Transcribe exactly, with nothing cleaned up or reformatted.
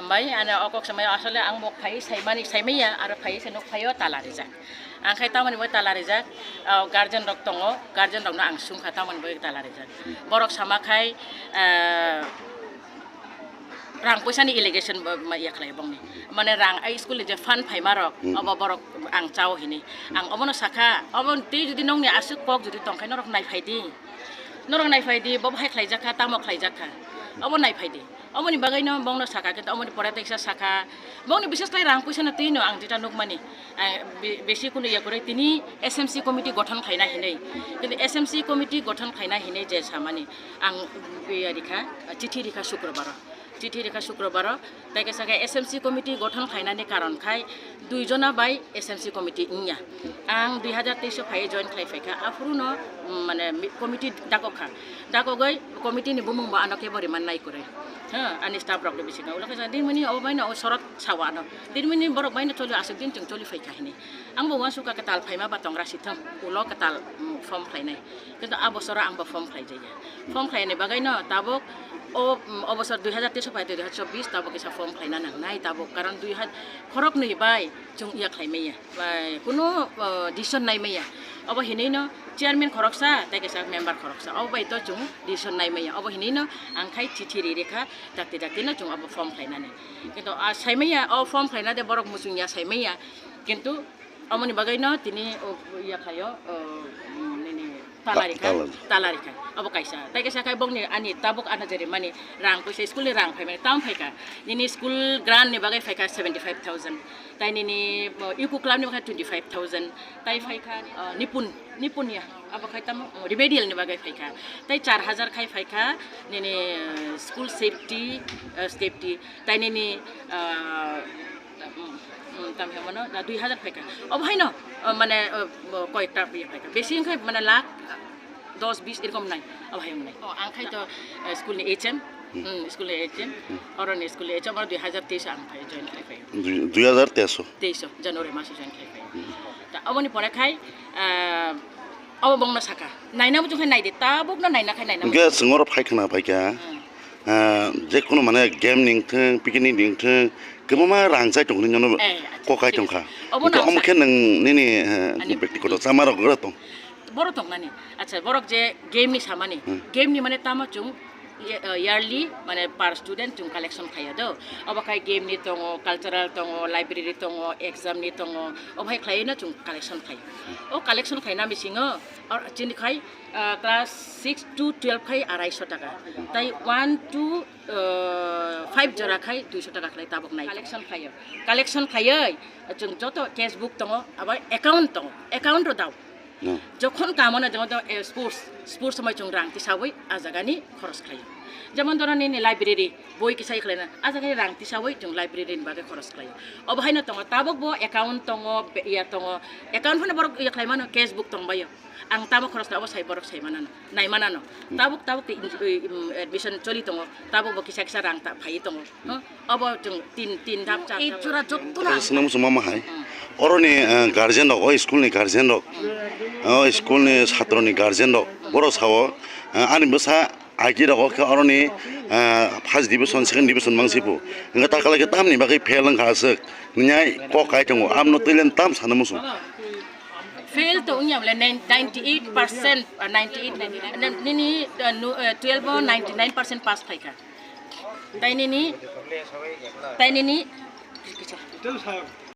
Bai, ano o kok samai asole ang bo phai saimani, saimaya, aro phai se nuk phaio tala rijak. Ang khai tamoni bo tala rijak, o guardian rok tongo, guardian rokno ang sungkha tamoni bo tala rijak. Borok sama khai, ah, rang puisa ni allegation bo ma ya khlai bongni. Mane rang ai school ni je fund phaima rok, Hmm. obo borok ang chao hini. Ang obono sakha, obo tei jodi nongni aswk kok jodi tongkhai norok nai phai di. Norok nai phai di, bo hai khlai jakha, tamo khlai jakha. Obo nai phai di. Omoni bagwi no bongno saka, kintu omoni pore teksa saka, bongni bises khlai rang puisa no twi no ang jeta nukmani. Ang be-, besi kunu ya kwrwi tini S M C committee gothon khaina hinwi. Kintu S M C committee gothon khaina hinwi je samani, ang ya rikha, chithi rikha Shukrobaro. Chithi rikha Shukrobaro. Tei kaisa khe S M C committee gothon khainani karon khai dui jona bai S M C committee wngya. Ang dui hazar teis o phai join khlai phaikha. Aphuru no, mm, mane mi-, committee dakok kha. Dakogwi committee ni bumung bo ano kebo riman nai kwrwi. Ha, ani staff rok ni bisingo. Ulo kaisa din mani o bai no o sorot sawa no. Din mani borok bai no choli aswk din chwng choli phaikha hini. Ang bo uansukha kwtal phaima ba tongra sithang. Ulo kwtal, mm, form khlainai. Kintu a bosoro ang bo form khlai jaya. Form khlaini bagwi no tabuk o, mm, o bosor dui hazar teis o phai dui hazar chobbish tabuk kisa form khlaina nangnai tabuk, karon dui hazar khorok nwi bai chwng iya khlai maya. Bai kuno, o, decision nai maya. Obo hinwi no chairman khoroksa tei kisa member khoroksa. Obo bai to chwng decision nai maya. Obo hinwi no ang khai chithi ri rikha dakti dakti no chwng obo form khlainani. Kintu a sai maya o form khlaina de borok muchung ya sai maya. Kintu Omoni bagwi no tini o ya khaio, o, mm, nini Ta-, talarikha, talar. Talarikha. Obo kaisa. Tai kaisa khai bokni ani tabuk ana jeri mani rang puisa school ni rang phaimani tam phaikha. Nini school grant ni bagwi phaikha seventy five thousand. Tai nini, o, eco club ni bagwi twenty five thousand. Tai phaikha, o, nipun, nipun ya. Abo khai tamo, o, remedial ni bagwi phaikha. Tai char hajar khai phaikha nini, o, school safety, o, safety. Tai nini, o, Mm, mm, tam hai mano, na dui hazar phaikha. Obo haino, o, mane, o, o, koyekta biya phaikha. Besi wngkha mane lakh dos bis erokom nai. Obo hai wngnai. O, ang khai to, eh, school ni H M. Hmm. Hmm, school ni H M. Hmm. Oro ni school ni H M, oro dui hazar teis ang phai join khai phai. Dui, dui hazar teis o? Teis o, January mas o join khai phai. Hmm. Ta obo ni pore khai, ah, obo bongno saka. Naina muchung khai nai di, tabuk no naina khai naina muchung. Hwnkhe chwng oro phai khna phaikha. Hmm. Ah, je kono mane game ni wngthung, picnic ni wngthung, kwbangma rang chai tongmani nono Eh, acha, kokai thik tongkha. Ase. Obo Hwnkhe no omo sa-, khe nwng nini, eh, ani bektigoto chama rok gra tong. Borok tongnani. Acha, borok je game ni samani. Hmm. Game ni mane tamo chwng ye-, eh, yearly mane per student chwng collection khaiya do. Obo khai game ni tongo, cultural tongo, library tongo, exam ni tongo. Obo hai khlaiwi no chwng collection khai. O collection khaina bisingo, or chini khai, ah, class six to twelve khai arai so taka. Tai one to, ah, five jora khai dui so taka khlai tabuk nai. Collection khaio. Collection khaioi, chwng joto cash book tongo, abo account tongo. Account ro dao. No. Jokhon kamo na jokhon to, eh, sports, sports somoi chwng rang tisawi a jaga ni khoros khlaio. Jemon dhoro nini library, boi kisa khlaina, a jaga ni rang tisawi chwng library ni bagwi khoros khlaio. Obo haino tongo, tabuk bo account tongo, be-, ya tongo. Account phano borok ya khlai mano, cash book tong baio. Ang tabuk khoros khlai, obo sai borok sai manano, nai manano. Hmm. Tabuk, tabuk te in-, i-, im, admission choli tongo, tabuk bo kisa kisa rang ta phai tongo. Hmm. Huh? Obo chwng tin, tin dhap, char dhap. Ei jora jotto na. Swnam suma ma hai. Hmm. Oroni, eh, guardian rok, o school ni guardian rok, o school ni satro ni guardian rok, borok sao, eh, ani bwsa Aiki rok khe oroni, ah, first division, second division mangsipu. Hingke takala khe tamni bagwi fail wngkha aswk. Nini kok kai tongo. Amno twilen tam sana muchung. Fail to wngya bole nine-, ninety eight percent, ah, ninety eight, nini, ah, nu-, ah, twelve o ninety nine percent pass phaikha. Tai nini, tai nini,